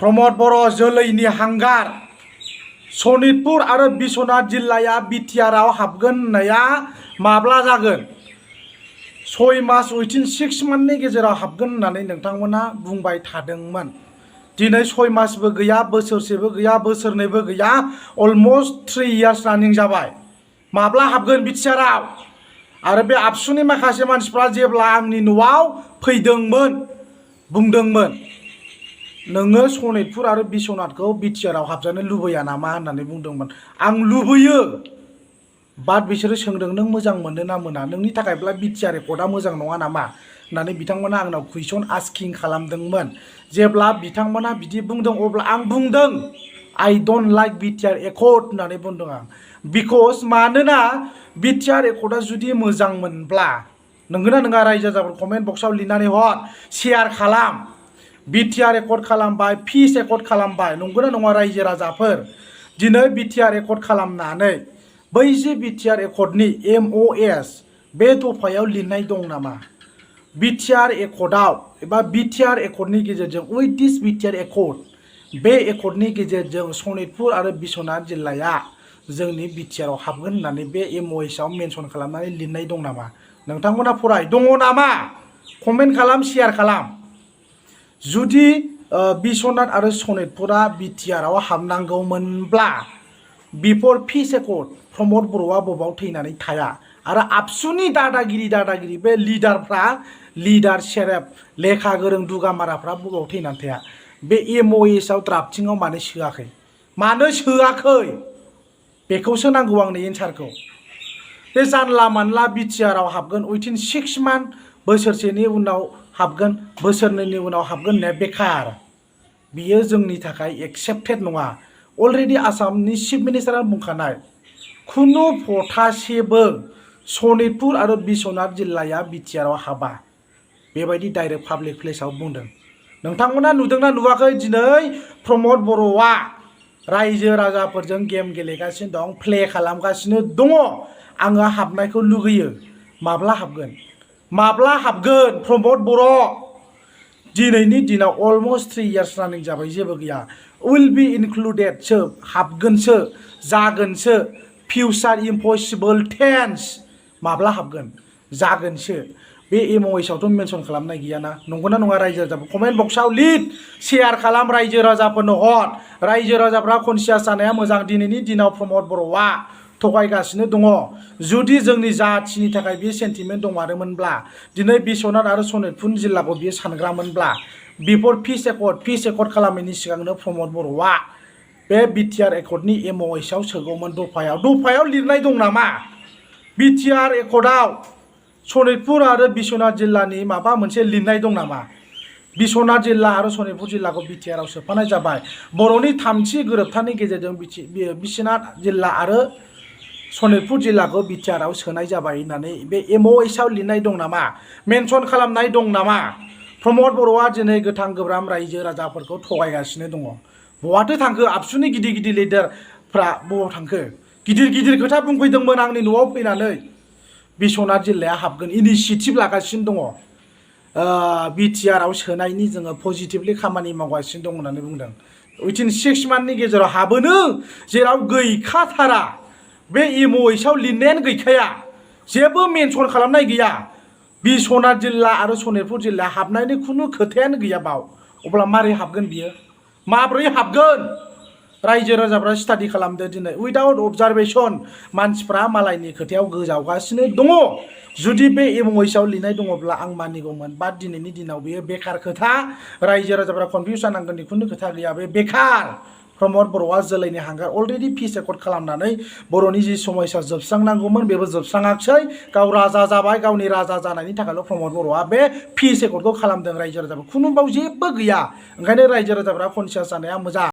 प्रमद बर' जोलैनि हांगार सनितपुर आरो बिस्वनाथ जिल्लाया BTR आव हाबगोन होननाया माब्ला जागोन 6 मास उइथिन 6 मान्थनि गेजेराव हाबगोन होननानै नोंथांमोना बुंबाय थादोंमोन। दिनै 6 मासबो गैया, बोसोरसेबो गैया, बोसोरनैबो गैया, अलमस्ट 3 इयार्स रानिं जाबाय। माब्ला हाबगोन BTR आव? आरो बे आबसुनि माखासे मानसिफ्रा जेब्ला आंनि न'आव फैदोंमोन बुंदोंमोन नोङो सनितपुर आरो बिस्वनाथखौ BTR आव हाबजानो लुबैया नामा होननानै बुंदोंमोन। आं लुबैयो, बाट बिसोरो सोंदों नों मोजां मोनो ना मोना, नोंनि थाखायब्ला BTR रेकर्डआ मोजां नङा नामा होननानै बिथांमोना आंनाव कुइसन आस्किं खालामदोंमोन। जेब्ला बिथांमोना बिदि बुंदों अब्ला आं बुंदों आइ डोन्ट लाइक BTR रेकर्ड होननानै बुंदों आं। बिकज मानोना BTR रेकर्डआ जुदि मोजां मोनब्ला नंगौना नङा रायजो राजाफोर कमेन्ट बक्सआव लिरनानै हर, शेयार खालाम। BTR रेकर्ड खालामबाय, फिस रेकर्ड खालामबाय, नंगौना नङा रायजो राजाफोर? दिनै BTR रेकर्ड खालामनानै बै जे BTR रेकर्डनि MOS बे दफायाव लिरनाय दं नामा? BTR रेकर्डआव एबा BTR रेकर्डनि गेजेरजों उइथ दिस BTR रेकर्ड बे रेकर्डनि गेजेरजों सनितपुर आरो बिस्वनाथ जिल्लाया जोंनि BTR आव हाबगोन होननानै बे MOS आव मेनसन खालामनानै लिरनाय दं नामा? नोंथांमोना फराय, दङ नामा? कमेन्ट खालाम, शेयार खालाम। जुदि बिस्वनाथ आरो सनितपुरा BTR आव हाबनांगौमोनब्ला बिफोर फिस रेकर्ड प्रमद बर'आ बबाव थैनानै थाया आरो आबसुनि दादागिरि बे लिडार सेरेब लेखा गोरों दुगामाराफ्रा बबाव थैनानै थाया? बे MOS आव ड्राफ्टिंआव मानो सोआखै? मानो सोआखै? बेखौसो नांगौ आंनो एन्सारखौ। बे जानला मानला BTR आव हाबगोन उइथिन 6 मान्थ, बोसोरसेनि उनाव हाबगोन, बोसोरनैनि उनाव हाबगोन होननाया बेकार। बियो जोंनि थाखाय एक्सेप्टेड नङा। अलरेडि आसामनि चिफ मिनिस्टारा बुंखानाय खुनु फटासेबो सनितपुर आरो बिस्वनाथ जिल्लाया BTR आव हाबा, बेबायदि डाइरेक्ट पाब्लिक प्लेसाव बुंदों। नोंथांमोना नुदोंना नुवाखै? दिनै प्रमद बर'आ रायजो राजाफोरजों गेम गेलेगासिनो दं, प्ले खालामगासिनो दङ। आङो हाबनायखौ लुगैयो। माब्ला हाबगोन? माब्ला हाबगोन प्रमद बर'? दिनैनि दिनाव अलमस्ट 3 इयार्स रानिं जाबाय, जेबो गैया। उइल बी इनक्लुडेडसो, हाबगोनसो, जागोनसो, फिउचार इम्पसिबल टेन्स। माब्ला हाबगोन? जागोनसो। बे MOS आवथ' मेनसन खालामनाय गैयाना, नंगौना नङा रायजो राजाफोर? कमेन्ट बक्सआव लिर, शेयार खालाम, रायजो राजाफोरनो हर। रायजो राजाफ्रा कनसियास जानाया मोजां। दिनैनि दिनाव प्रमद बर'आ थगायगासिनो दङ। जुदि जोंनि जाथिनि थाखाय बे सेन्टिमेन्ट दंमारोमोनब्ला दिनै बिस्वनाथ आरो सनितपुर जिल्लाखौ बियो सानग्रामोनब्ला बिफोर फिस रेकर्ड खालामनायनि सिगांनो प्रमद बर'आ बे BTR रेकर्डनि MOS आव सोगौमोन। दफायाव लिरनाय दं नामा? BTR रेकर्डआव सनितपुर आरो बिस्वनाथ जिल्लानि माबा मोनसे लिरनाय दं नामा? बिस्वनाथ जिल्ला आरो सनितपुर जिल्लाखौ BTR आव सोफानाय जाबाय। बर'नि थामथि गोरोबथानि गेजेरजों बिस्वनाथ जिल्ला आरो सनितपुर जिल्लाखौ BTR आव सोनाय जाबाय होननानै बे MOS आव लिरनाय दं नामा? मेनसन खालामनाय दं नामा? प्रमद बर'आ दिनै गोथां गोब्राम रायजो राजाफोरखौ थगायगासिनो दङ। बहाथो थांखो? आबसुनि गिदिर लिडारफ्रा बबाव थांखो? गिदिर खोथा बुंफैदोंमोन आंनि न'आव फैनानै बिस्वनाथ जिल्लाया हाबगोन, इनिसियेटिभ लागासिनो दङ। BTR आव सोनायनि जोङो पजिटिभलि खामानि मावगासिनो दं होननानै बुंदों। उइथिन 6 मान्थनि गेजेराव हाबोनो, जेराव गैखाथारा। बे MOS आव लिरनायानो गैखाया, जेबो मेनसन खालामनाय गैया। बिस्वनाथ जिल्ला आरो सनितपुर जिल्लाया हाबनायनि खुनु खोथायानो गैया बाव। अब्ला मारै हाबगोन बियो? माब्रै हाबगोन? रायजो राजाफ्रा स्टाडि खालामदो। दिनै उइदाउट अबजारभेसन मानसिफ्रा मालायनि खोथायाव गोजावगासिनो दङ। जुदि बे MOS आव लिरनाय दङब्ला आं मानिगौमोन, बाट दिनैनि दिनाव बेयो बेकार खोथा। रायजो राजाफ्रा कनफिउस जानांगोननि खुनु खोथा गैया, बे बेकार। प्रमद बर'आ जोलैनि हांगार अलरेडि फिस रेकर्ड खालामनानै बर'नि जि समस्या जोबस्रांनांगौमोन बेबो जोबस्राङाखै। गाव राजा जाबाय, गावनि राजा जानायनि थाखायल' प्रमद बर'आ बे फिस रेकर्डखौ खालामदों। रायजो राजाफोर खुनु बाव जेबो गैया। ओंखायनो रायजो राजाफ्रा कनसियास जानाया मोजां।